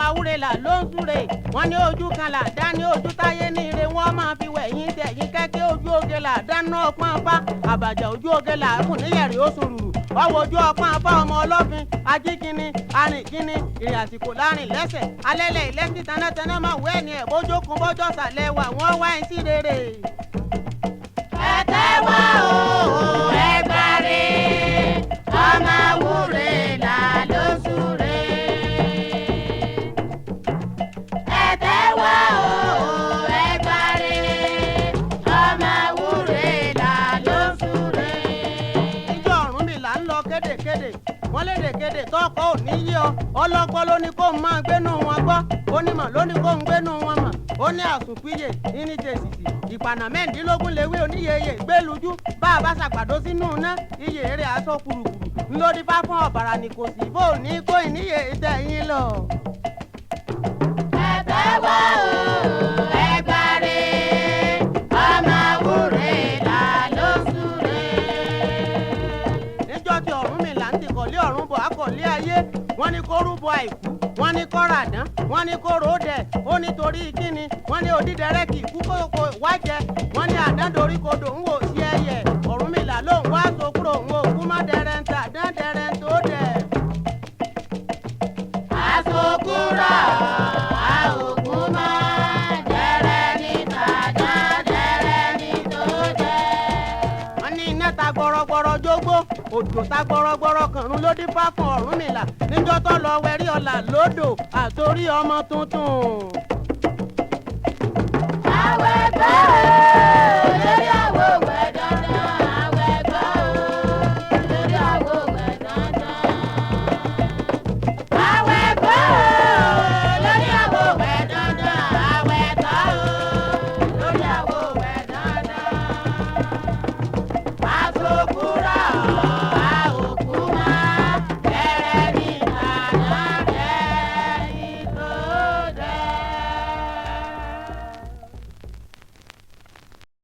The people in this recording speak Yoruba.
Awúre là ló ń súre. Wọ́n ní ojú kan là dá ní ojú táyé ní ire, wọ́n máa fi wẹ̀yìn tẹ̀yìn kẹ́kẹ́. Ojú oge là dáná ọpọ́n afá, àbàjá ojú oge là kùn níyẹ̀rì ó sùn rùrù. Ọwọ́ ojú ọpọ́n afá ọmọ ọlọ́fin ajíkínni arìnkínni, ìrìn àsìkò láàrin lẹ́sẹ̀ alẹ́lẹ̀ ìlẹ́sìn tanátaná máa wẹ́ ni ẹ̀ bójókun bọ́jọ́ sàlẹ̀ wà wọ́n wá ẹ̀ sí rere. Ẹ tẹ́wọ́ o, ẹ gbàre, ọmọ àwúre là ló ń súre. Ẹ tẹ́wọ́ o, ẹ gbàre, ọmọ àwúre là ló ń súre. Níjọ́ Ọ̀rúnmìlà ń lọ kédèkédè, wọ́n lédèkédè tọkọ ò ní yí ọ. Ọlọ́gbọ́n ló ní kó ń máa gbénú wọn gbọ́, onímọ̀ ló ní kó ń gbénú wọn mọ̀. Ó ní àsùnpìyè ní tèsìsì ìpànà 16 léwé oníyeye gbélujú. Bá a bá ṣàgbàdo sínú iná, iye eré aṣọ kùrùkùrù ńlódì fá fún ọ̀bàrà ní kò sí bó ní kó ìníyè tẹ̀yìn lọ. Ẹ tẹ́wọ́ o, ẹ gbàre, ọmọ àwúre là ló ń súre. Níjọ́ tí Ọ̀rúnmìlà ń ti kọ̀lé ọ̀run bọ̀ akọ̀lé ayé, wọ́n ní kó rúbọ àìkú, wọ́n ní kó ràdán, wọ́n ní kó ròódẹ̀. Ó nítorí kíni? Wọ́n ní odídẹrẹ́ kì í kú kókó wájẹ. Wọ́n ní àdándorí kodò ń wò sí ẹyẹ. Ọ̀rúnmìlà ló ń wá so kúrò ń wò kú má dẹrẹ́ ń tà dán dẹrẹ́ ń tó dẹ̀. Àsokúrọ̀ àòkú mọ́ dẹrẹ́ ní tàdá dẹrẹ́ ní tó dẹ. Wọ́n ní iná ta gbọrọgbọrọ jógbó, òjò ta gbọrọgbọrọ kànrún ló dín fáfún Ọ̀rúnmìlà níjọ́ tó lọ wẹrí ọ̀la lódò àtòrí ọmọ tuntun. Àwẹ̀ gbọ́.